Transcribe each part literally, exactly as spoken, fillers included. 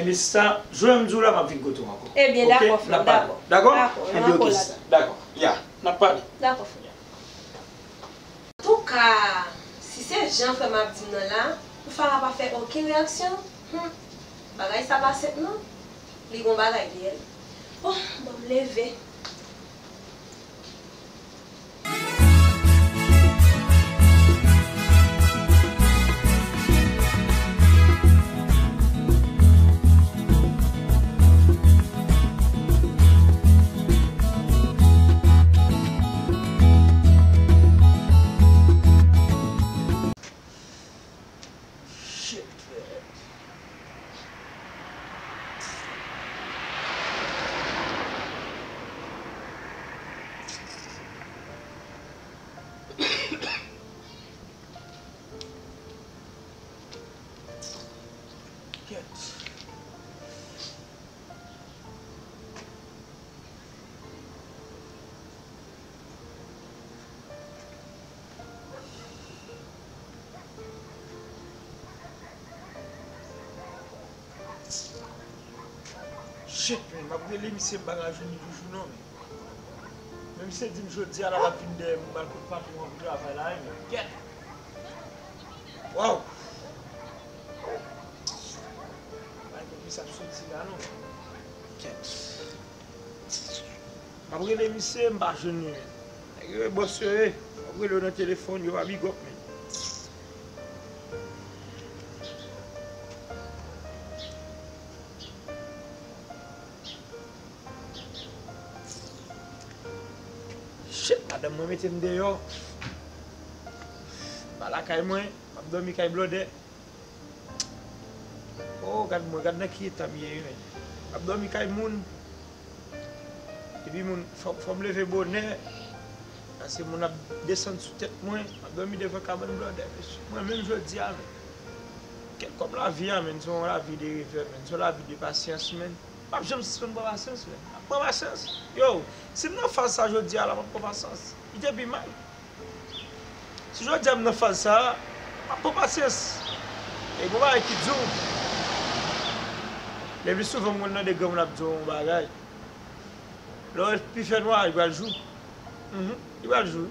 Miss sa, jounen m di w la, m ap vin kote w ankò. Ebyen, dakò, frè m, dakò. Dakò? Dakò, m ap rele sa. Dakò, ya, n ap pale. Dakò, frè m. Antouka, si se jan frè m ap di m nan la, pou Farah pa fè okenn reyaksyon, hmm, bagay sa pa senp non. Li gon bagay dèyè l. Bon, ban m leve. Shit, man. Kèt. Shit, man, m ap rele misye, m pa ka jwenn li toujou non, men. Men misye di m jodi a la, l ap vin dèyè m, m al kot patwon an pou travay la, wi, men. Kèt! Waw! Ay, konplis ap soti la, non. Kèt. M ap rele misye, m pa jwenn li, men. Nèg yo e bòs yo ye. M ap rele yo nan telefòn, yo pa big up, men. Shit, madanm mwen mete m deyò. M pa lakay mwen, m ap dòmi kay blòdè. Oh, gad mwen, gad nan ki eta m ye, wi, men. M ap dòmi kay moun. Epi moun, fò, fò m leve bonè. Paske moun ap desann sou tèt mwen. M ap dòmi devan kabann blòdè, mesye. Mwen menm jodi a, men. Kèt, kòm lavi a, men, se yon lavi de revè, men. Se yon lavi de pasyans, men. M p ap janm sispann pran pasyans, men. M ap pran pasyans. Yo, si m nan faz sa jodi a la, m ap pran pasyans. Li te pi mal. Si jodi a m nan faz sa a, m ap pran pasyans. E gon bagay ki di w, le pli souvan m konn tande granmoun ap di w yon bagay. Lè w pi fè nwa, li pral jou. Mhm, li pral jou.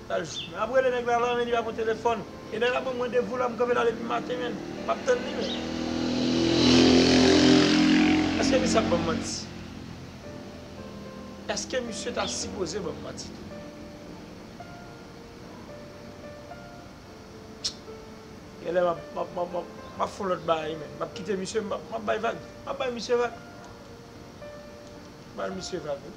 Pral jou. Men ap rele nèg la la, men li pa pran telefòn. E nèg la ban m randevou la, m kanpe la depi maten, men. M ap tann li, men. Èske misye ap ban m manti? Èske misye ta sipoze ban m manti tou? Genlè m ap, m ap, m ap, m ap, m ap fè yon lòt bagay, men. M ap kite misye, m ap, m ap bay vag. M ap bay misye vag. M ap bay misye vag, wi.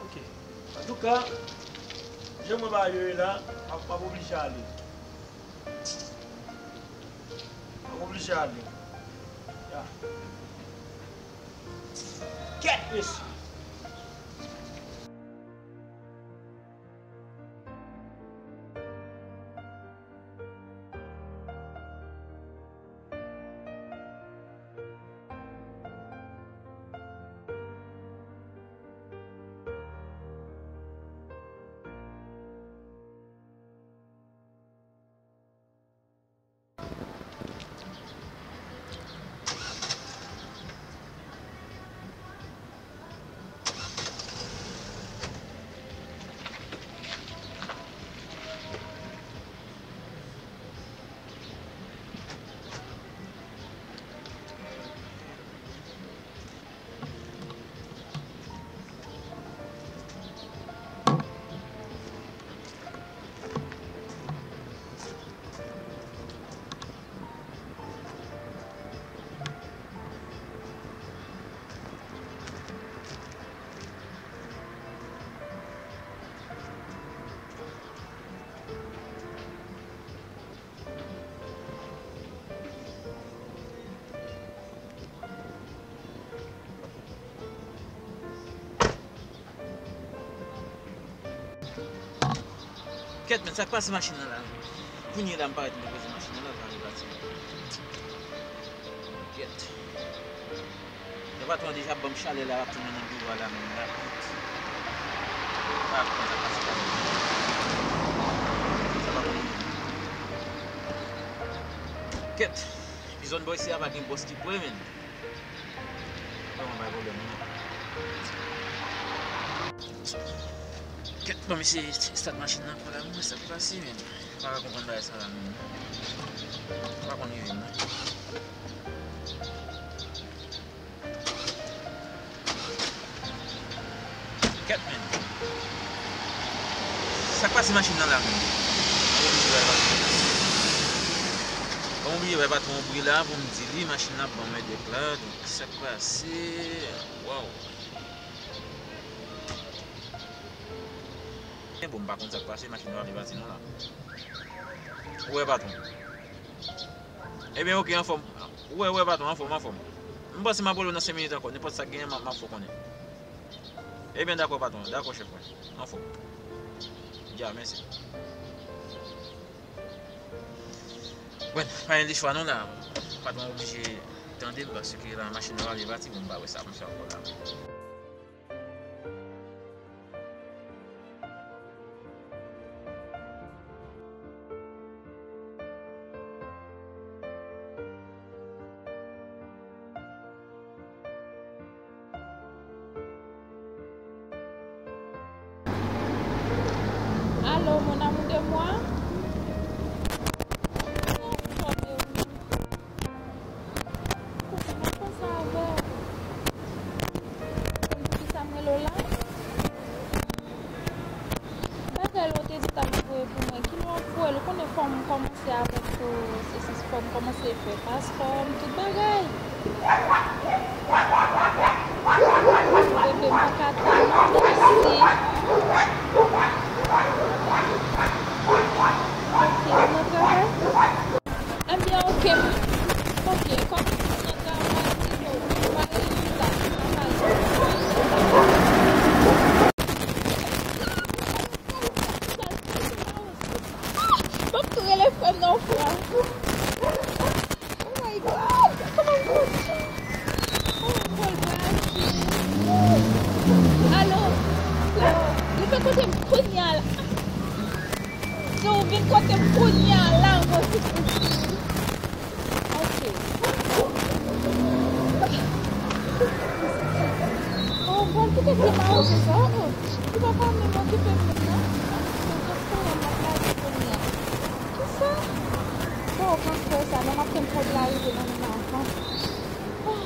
Ok. Antouka, jan mwen bagay yo ye la, m ap, m ap oblije ale. M ap oblije ale. Ya. Kèt, mesye! Kèt, men sa k pase machin nan la? Kounye la m parèt m depoze machin nan la, l pa vle pati. Kèt. Lè patwon an deja ban m chalè la, l ap tounen nan biwo a la menm la. Ah, sa pase la. Sa pa bon. Kèt. Zòn bò isi a pa gen bòs ki pre, menn. Bon, pa pwoblèm, non. Kèt, bon, mesye, stat machin nan pou la, mwen, sa k pase, menn. M pa ka konprann bagay sa la, menn. M pa konn rive, non. Kèt, menn. Sa k pase machin nan la, menn? Ban m oblije bay patwon. Ban m oblije bay patwon bri la pou m di li machin nan ap ban mwen dèk la. Donk, sa k pase? Waw. Men bon, m pa konn sa k pase, machin nan pa vle pati non la. Ou wè, patwon? Ebyen, oke, anfòm. Ou wè, ou wè, patwon, anfòm, anfòm. M panse m ap rele w nan senk minit ankò. Nenpòt sa k genyen, m ap, m ap fè w konnen. Ebyen, dakò, patwon. Dakò, chèf mwen. Anfòm. Dja, mèsi. Bon, pa gen lechwa non la. Patwon oblije tande m paske la machin nan pa vle pati, bon, m pa wè sa pou m fè ankò la. Allô, mon amour de moi? Koukou, mwen panse avè w. Konn poukisa m rele w la? Bagay la w te di t ap voye pou mwen, kilè w ap voye l? Ou konnen fò m kòmanse avèk, euh, se, se, fò m kòmanse fè paspò m, tout bagay. Bebe, m pa ka tann non, mèsi. Ok, m nan travay. Ebyen, oke, m, oke, kòm m nan travay, m pale pita, m pale. Ban m tou rele frè m nan, frè. Oh my God, kòman m konnen? Oh, Paul Brasil. Alo, frè, ou vin kote m kounye a la. Si w vin kote m kounye a la, mwen se pou di. Ok. Oh, Paul, poutèt ke m aranje sa? Oh, oh. Ou pa ka menm okipe moun nan? Se paspò a m ap lage kounye a. Kisa? Bon, ou pa kwè sa, non, m ap tann kòb la rive nan men m avan. Oh.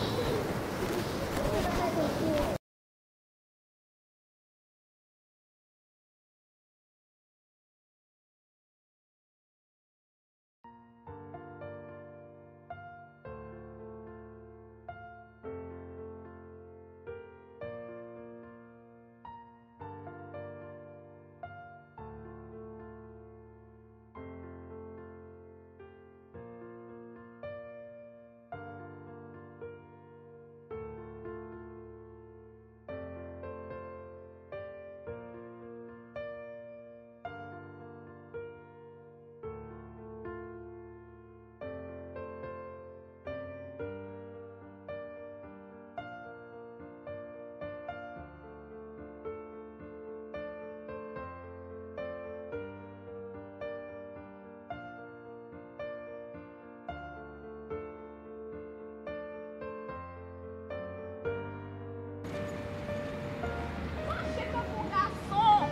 Mache tankou gason.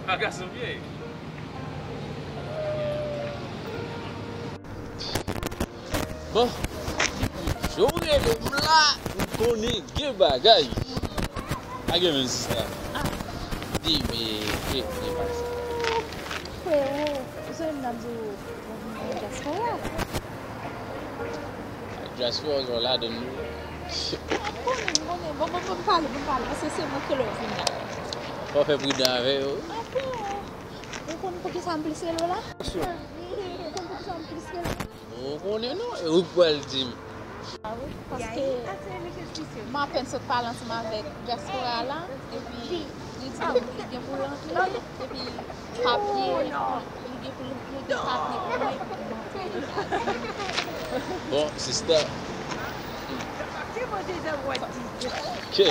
A gason vye. Bon, jan w rele m la, m konnen gen bagay. Pa gen menm sa. Di, men, e, e, pa sa. Frewo, ou sonje m t ap di w, mwen vin nan dyaspora. Dyaspora, ou ladan nou. M konnen, m konnen. Bon, bon, bon, m pale, bon, m pale, paske se mwen ki lè w vin la. Fò w fè pridan avè yo. Ankò. Ou konn poukisa m plis rele w la? Ou konn poukisa m plis rele w la? Ou konnen non, e ou k pral di m. A wi, paske m apèn sot pale ansanm avèk dyaspora la, epi li di m li gen pou l antre, epi papye, li gen pou l, li gen papye pou mwen, epi m antre Etazini. Bon, sista. Ke?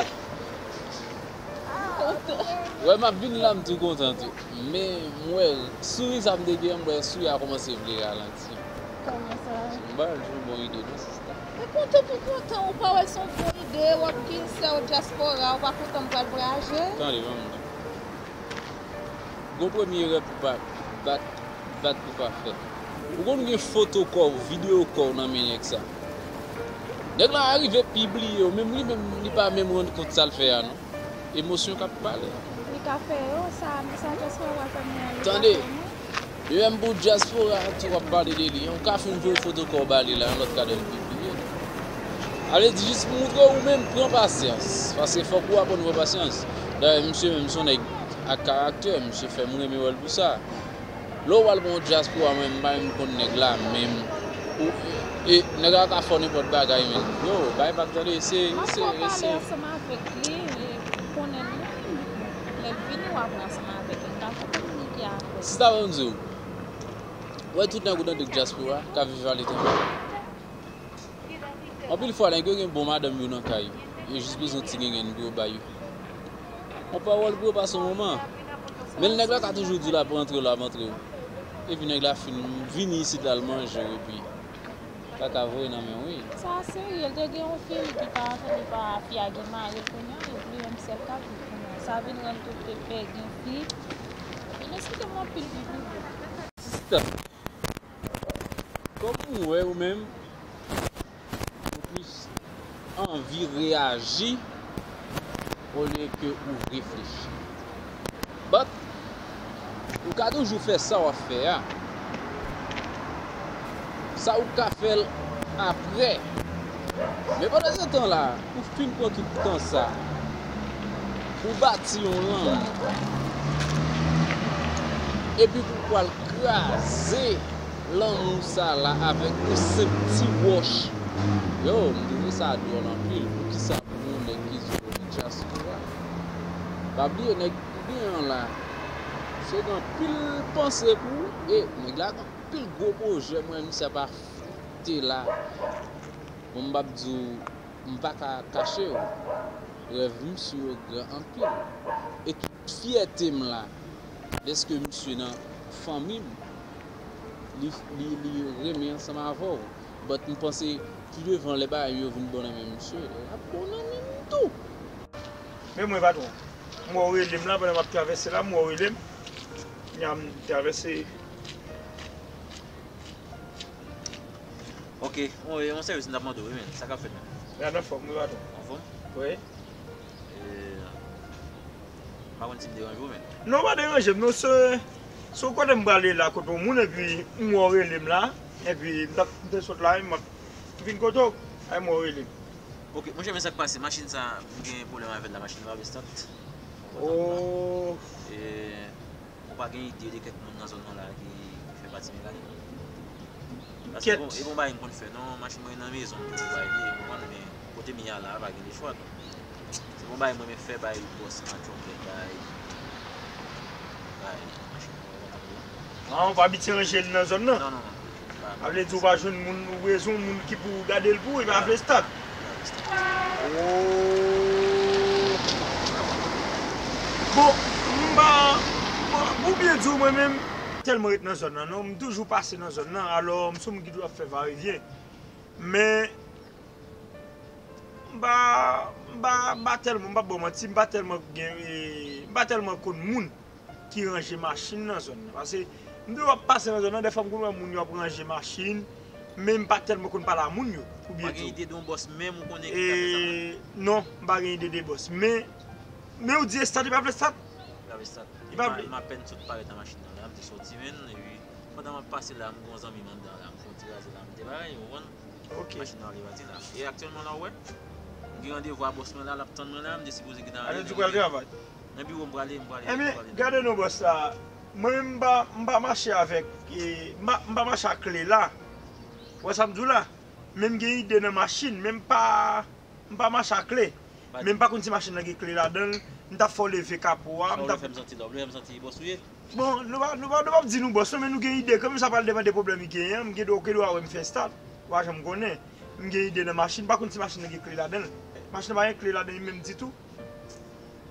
Wè, m ap vin la, m tou kontan tou. Men, m wè, souri sa m te gen, m wè souri a kòmanse vle ralanti. Kòman sa? M ba l yon bon ide non sista. E kontan pou kontan, ou pa wè se yon bon ide, w ap gen sè w dyaspora, ou pa kontan m pral vwayaje? Tande ban m di w. Gon premye erè pou pa bat, bat pou pa fè. Ou konn gen foto kò w, videyo kò w nan men nèg sa. Nèg la rive pibliye w, menm li menm li pa menm rann kont sa l fè a non. Emosyon k ap pale. Li ka fè yo, sa, men sa dyaspora pral fè mwen an, li ka fè mwen. Tande, li menm pou dyaspora a tou w ap pale de li, ou ka fin voye foto kò w ba li la, yon lòt ka dèyè l pibliye. Sa vle di jis pou montre w ou menm pran pasyans, paske fòk ou aprann pran pasyans. Dayè, misye menm se yon nèg ak karaktè, misye fè m renmen wè l pou sa. Lè w al pran yon dyaspora, mwen m pa menm konn nèg la menm. Ou, e, nèg la ka fè w nenpòt bagay, men. Yo, bay vag tande, se, se, se. Ansanm avèk li, e, konnen l menm. Lè l vini, w ap wè ansanm avèk li. N ka fè kominike avè l. Sista, ban m di w, ou wè tout nèg ou tande k dyaspora, k ap viv aletranje. Anpil fwa, nèg yo gen bon madanm yo nan kay, yo jis bezwen ti gengèn pou yo ba yo. Yon pawòl pou yo pase yon moman. Men nèg la ka toujou di w l ap rantre w, l ap rantre w. Epi nèg la fin vini isit la, l manje w, epi kaka voye nan men w, wi. Sa serye, l te gen yon fi ki pa tande pa fi a gen mari l kounye a, epi li menm sèl k ap viv kounye a. Sa vin rann tout pèpè gen fi. Vin eksplike m anpil, pi pli. Sista. Kòm ou wè ou menm, ou plis anvi reyaji olye ke ou reflechi. But, ou ka toujou fè sa w ap fè a. Sa ou ka fè l aprè. Men pandan se tan la, ou fin pran tout tan sa pou bati yon lanmou, epi pou pral kraze lanmou sa la avèk yon senp ti wòch. Yo, m twouve sa dwòl anpil. Poukisa pou yon nèg ki di w li dyaspora? Pa bliye nèg ou gen an la, se gen anpil panse pou ou, e nèg la gen anpil gwo pwojè, mwen menm sa pa te la. Bon, m p ap di w, m pa ka kache w, rèv misye yo gran anpil. E tout fyète m la, dèske misye nan fanmi m, li, li, li renmen ansanm avè w. But m panse pi devan lè bagay yo vin bon nan men misye, l ap bon nan men m tou. Men mwen patwon, m wè w rele m la pandan m ap travèse la, m wè w rele m. Kounya m travèse. Ok, yon, yon sèvis m t ap mande w wi men, sa k ap fèt menm? Gad anfòm wi patwon. Anfòm? Wi. E, m pa konn si m deranje w men. Non, w pa deranje m non, se, se yon kote m prale la kote yon moun epi m wè w rele m la, epi m t ap, m te sot la, m ap vin kote w, epi m wè w rele m. Ok, monchè men sa k pase, machin sa, m gen pwoblèm avè l la, machin nan pa vle start. Oh. E, Ou pa gen ide de kèk moun nan zòn nan la ki, ki fè pati mekanik? Paske e bon, e bon bagay m konn fè non, machin mwen nan mezon m toujou bay li, ou konprann, men kote m ye a la, pa gen lechwa, donk se bon bagay m renmen fè, bay bòs mwen chòkè, bay, bay machin mwen kontan tou. Ah, ou pa abitye ranje li nan zòn nan? Non, non, non. Sa vle di ou pa jwenn moun, ou bezwen yon moun ki pou gade l pou ou, e pa vle start. Oh. Bon, m pa, m pa, pou byen di w, mwen menm, tèlman ret nan zòn nan, non, m toujou pase nan zòn nan, alò, m se yon moun ki toujou ap fè vayevyen. Men, m pa, m pa, m pa tèlman, m p ap ba w manti, m pa tèlman gen, e, m pa tèlman konn moun ki ranje machin nan zòn nan. Paske m toujou ap pase nan zòn nan, dèfwa m konn wè moun yo ap ranje machin, men m pa tèlman konn pale a moun yo, pou byen di w. Ou pa gen ide de yon bòs menm ou konnen ki ka fè sa menm? E, non, m pa gen ide de bòs. Men, men ou di estat, li pa vle estat? Li pa vle estat. Li pa vle. M apèn sot parèt nan machin nan la, m te sòti menm, epi pandan m ap pase la, m gen yon zanmi m anndan la, m fè yon ti raze la, m te bay, ou konprann? Ok. Machin nan ale pati la. E aktyèlman la, ou wè, m gen randevou a bòs mwen la, l ap tann mwen la, m te sipoze gentan ale. Ale di w pral travay? Nan biwo m prale, m prale. Ebyen, gade non bòs la. Mwen menm m pa, m pa mache avèk, e, m pa, m pa mache ak kle la. Ou wè sa m di w la? Men m gen ide nan machin, men m pa, m pa mache ak kle. Men m pa konn si machin nan gen kle ladan l. M t ap fè w leve kapo a. Sa w vle fè m santi la? W vle fè m santi bòs ou ye? Bon, nou pa, nou pa, nou p ap di nou bòs non, men nou gen ide kanmenm, sa pral depann de pwoblèm li genyen an. M gen dwa, ou gen dwa wè m fè estat. Ou pa janm konnen. M gen ide nan machin, m pa konn si machin nan gen kle ladan l. Machin nan pa gen kle ladan li menm ditou.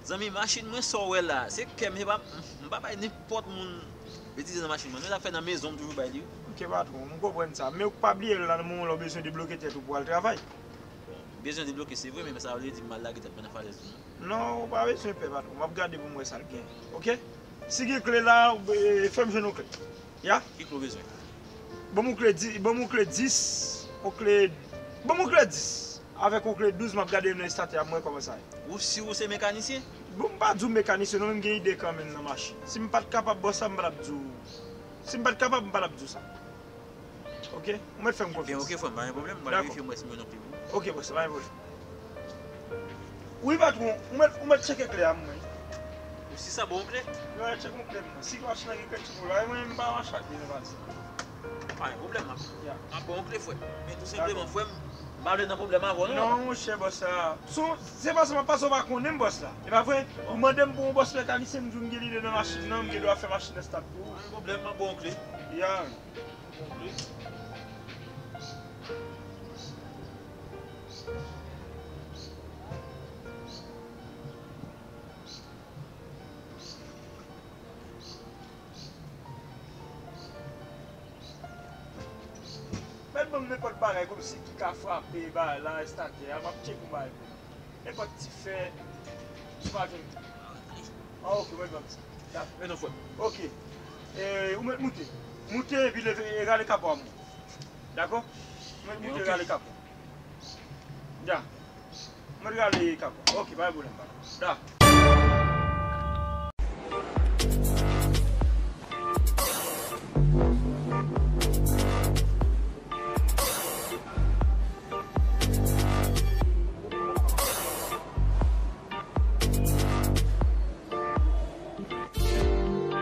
Zanmi, machin mwen sa w wè la, se kè m, se pa, m pa bay nenpòt moun Li di nan machin mwen. Men l ap fè nan mezon, m toujou bay li. Ok, patwon, m konprann sa. Men ou pa bliye lè w bezwen debloke tèt ou pou al travay. Bezwen debloke, se vre, men sa vle di m al lage tèt mwen nan falèz tou, non? Non, ou pa bezwen pè, patwon. M ap gade pou m wè sa l gen. Ok? Si gen kle la, fè m jwenn yon kle. Ya? Ki kle w bezwen? Ban m yon kle dis, ban m yon kle dis, yon kle, ban m yon kle dis. Avèk yon kle douz, m ap gade nan estatè a, m wè kòman sa ye. Ou si ou se mekanisyen? Bon, m pa di w mekanisyen non, men m gen ide kanmenm nan machin. Si m pa t kapab bòs la, m pa t ap di w. Si m pa t kapab, m pa t ap di w sa. Ok? Ou mèt fè m konfyans. Ebyen, ok, frè m, pa gen pwoblèm. M pral verifye m wè si m jwenn yon kle pou ou. Ok, bòs la, pa gen pwoblèm. Wi, patwon, ou mèt, ou mèt tcheke kle a, mwen. Ou si sa bon yon kle? Yo, al tcheke yon kle, mwen. Si machin nan gen kèk ti pwoblèm, mwen, m pa mache ak li nan pati. Pa gen pwoblèm, m ap, m ap ba w yon kle, frè. Men tou senpleman, frè m, m pa vle nan pwoblèm avè w, non. Non, monchè, bòs la. Se paske m ap pase, w pa konnen m, bòs la. E pa vre? Ou mande m pou yon bòs mekanisyen, m di w m gen lide nan machin nan, m gen dwa fè machin nan stat pou ou. Pa gen pwoblèm, m ap ba w yon kle. Ya. Mèt ban m nenpòt bagay kòmsi ki ka frape bagay la, estatè a, m ap tcheke yon bagay pou ou. Nenpòt ti fè, ou pa jwenn. Ah, ok, mèt ban m sa. Men non, frè m. Ok. E, ou mèt moute. Moute epi leve, e rale kapò a mwen. Dakò? Ou mèt moute, rale kapò. Ya. Ou mèt rale kapò. Ok, pa gen pwoblèm, pa. Da.